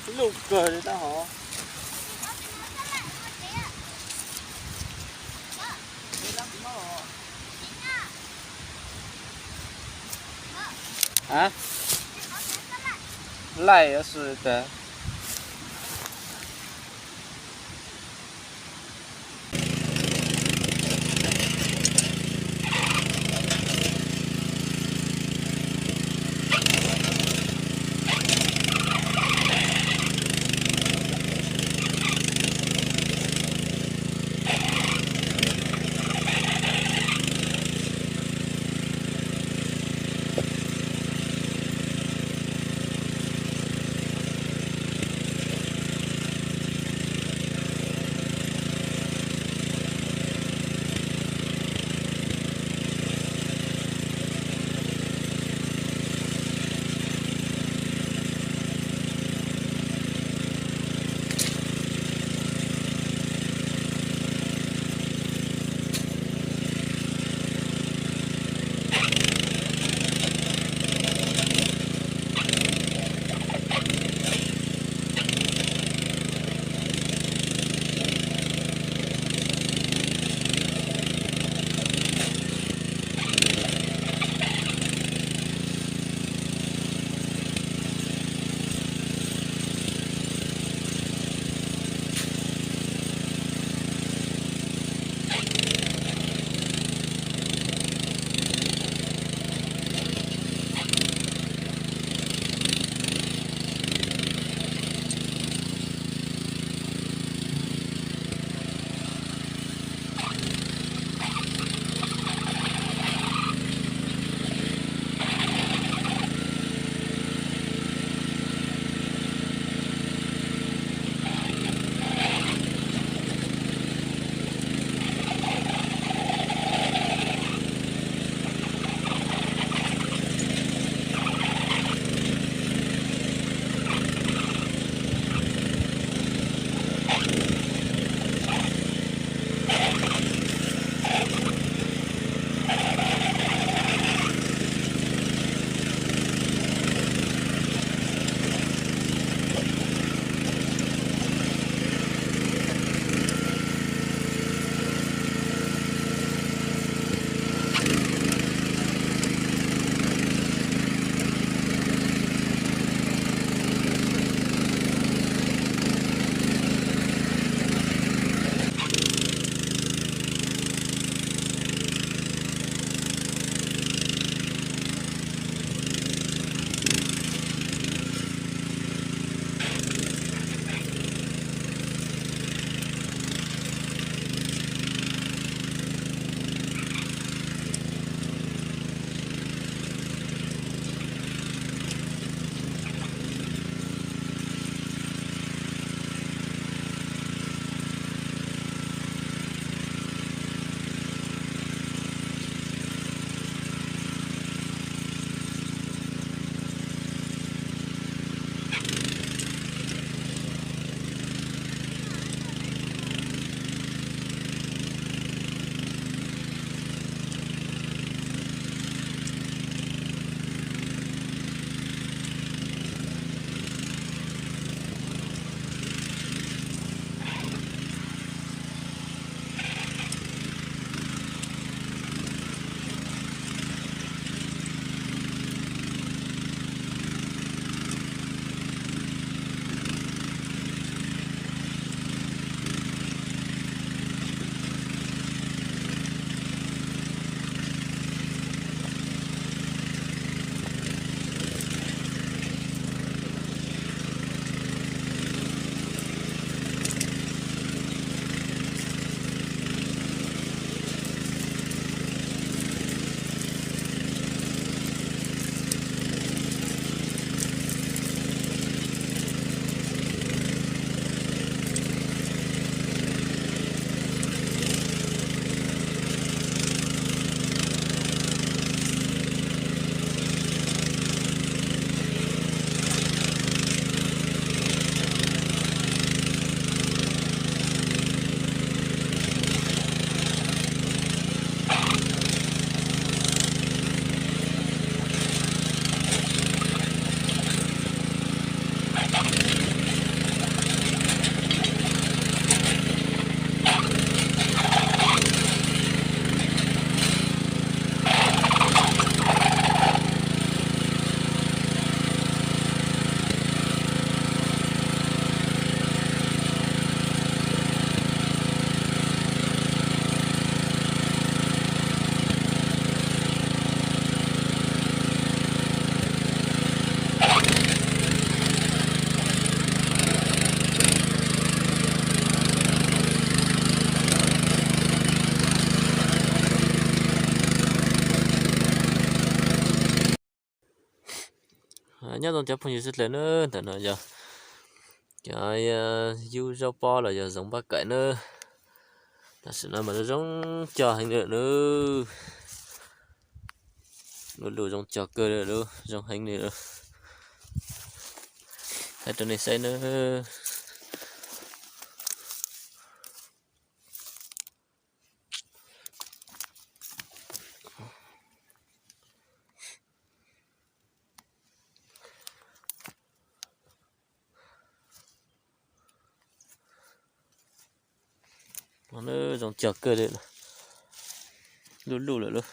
Ib lub kawg li tab hov. A, laij yuav xwm tas. Nyob zoo cov phooj ywg sawv dlawg na, ntawm no yog cov yub zaub pob los yog zoov npab kaim na. Tam sim no mas zoo cog heev li lawm na. Lub luj zoo cog kawg li lawm, zoo heev li lawm. Thaij rau nej saib na. Zoo cog kawg li, luj luj lawm lauj.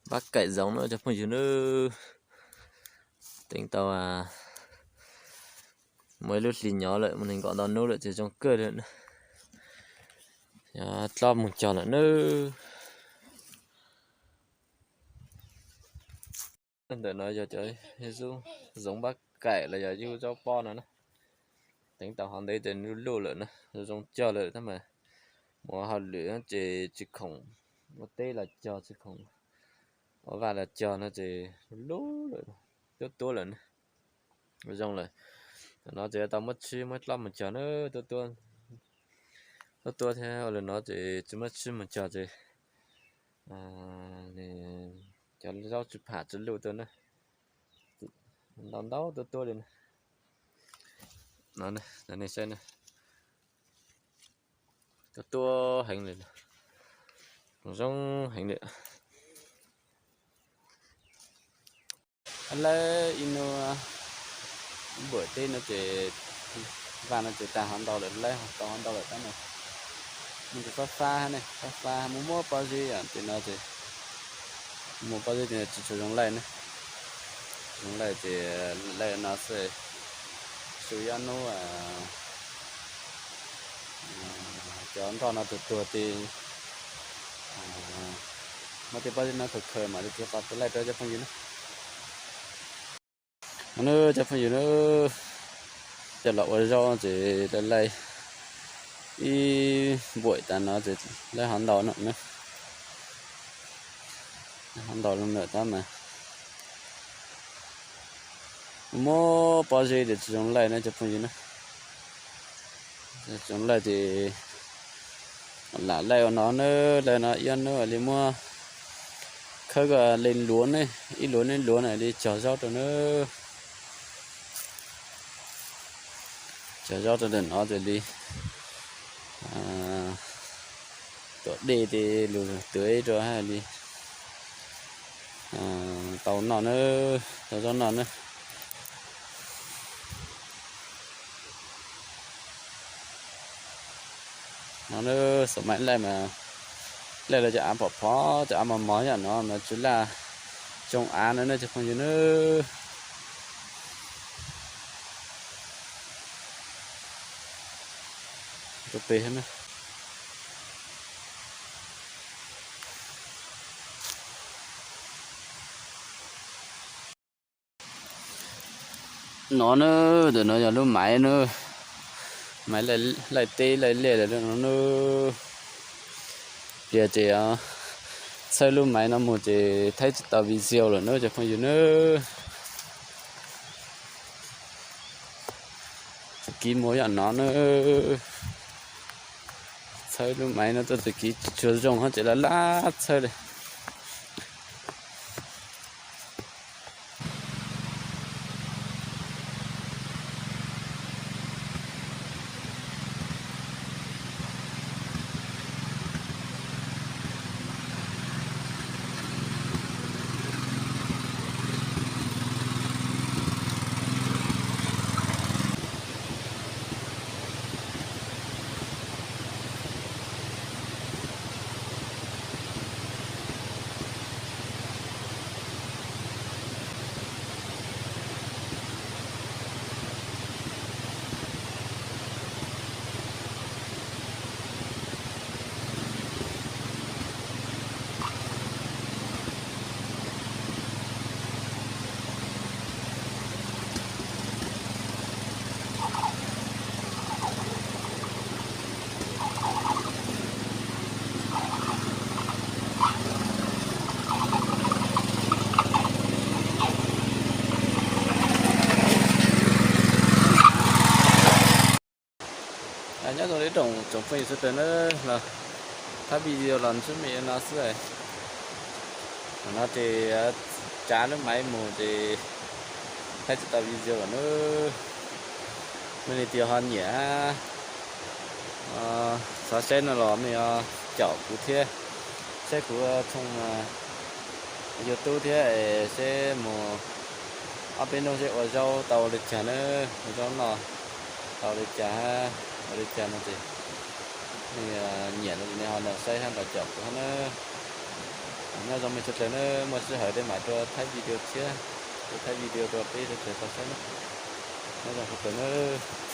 Npab kaim zoov na cov phooj ywg na. Teev tau muaj ib lub hlis nyob lawm, muaj nees nkaum ntau hnub lawm ces zoo kawg li na. Yog tlob mus cog lawm na. Ntawm no yog cov zoov npab kaim los yog yub zaub pob no na. Teev tau hov ntev ces luj luj lawm na, zoo cog lawm tab mas mus hauj lwm ces tsis khoom ua teb los cog, tsis khoom ua vaj los cog no ces luj luj lawm, tuab tuab lawm na. Zoo lawm, no ces yuav tau muab tsib muab tlob mus cog na, tuab tuab, tuab tuab thiab ua li no ces tsis muab tsib mus cog ces cov zaub tsis pham tsis luj tuaj na. Ntau ntau tuab tuab li na. No nej saib na, tuab tuab heev li, zoo heev li. Lawv ib hnub npuam teb no ces vaj no ces tag hov ntau lawm, lawv tau hov ntau lawm tab no. Mus ces fab fab ne, fab fab mus muab pob zeb yom, ces no ces mus pob zeb ces tsis tshua zoo laij ne. Zoo laij ces laij no xwb, su ib hnub cov nroj no tuag tuag ces muab tej pob zeb no khaws khaws mam li txiav qos tus laij rau cov phooj ywg na. No cov phooj ywg na, coj los ua zaub ces laij laij ib npuam tas no ces lawv hov ntau no na. Hov ntau lawm tab mas muab pob zeb ces tsis zoo laij na cov phooj ywg na. Tsis zoo laij ces lam laij ua no na, laij no ib hnub li muab khawb kom li luav ne, ib luav ne luav na li cog zaub rau na. Cog zaub rau ntawm no ces li tuam dej ces lug tuav ib rau hais li tau noj na, tau zaub noj na. No na, xav maim laij mas laij los cov av phom phov, cov av mos mos yam no mas tsw laj tsoo av no na cov phooj ywg na. Rau pem na. No na, ntawm no yog lub maiv na, maiv laij teb laij liaj lawm no na. Pliag ces txhawb lub maiv no mus ces thaij tsis tau video lawm na cov phooj ywg na. Txawm kiv mus yam no na. Txhawb lub maiv no tuaj txawm kiv tsis tshua zoo hab ces laj laj txhawb li. Nyob zoo ib tsoom phooj ywg sawv daws nawb, los thaij video los ntsib me no xwb. Thaum no ces tsav lub maiv mus ces thaij tsis tau video lawm nawb. Mej leej twg ho nyiam xav saib no los mej caum kuv thiab, saib kuv tshooj YouTube thiab es seb mus ob peb hnub seb ua zaub tau li cas nawb, ua zaub noj tau li cas, ua li cas no ces nej nyiam no ces nej ho nrog saib thiab nrog caum kuv thiab nawb. Nyob zoo mej sawv daws nawb, muaj sij hawm tej mam rov thaij video thiab, rov thaij video rau peb sawv daws tau saib nawb. Nyob zoo sawv daws nawb.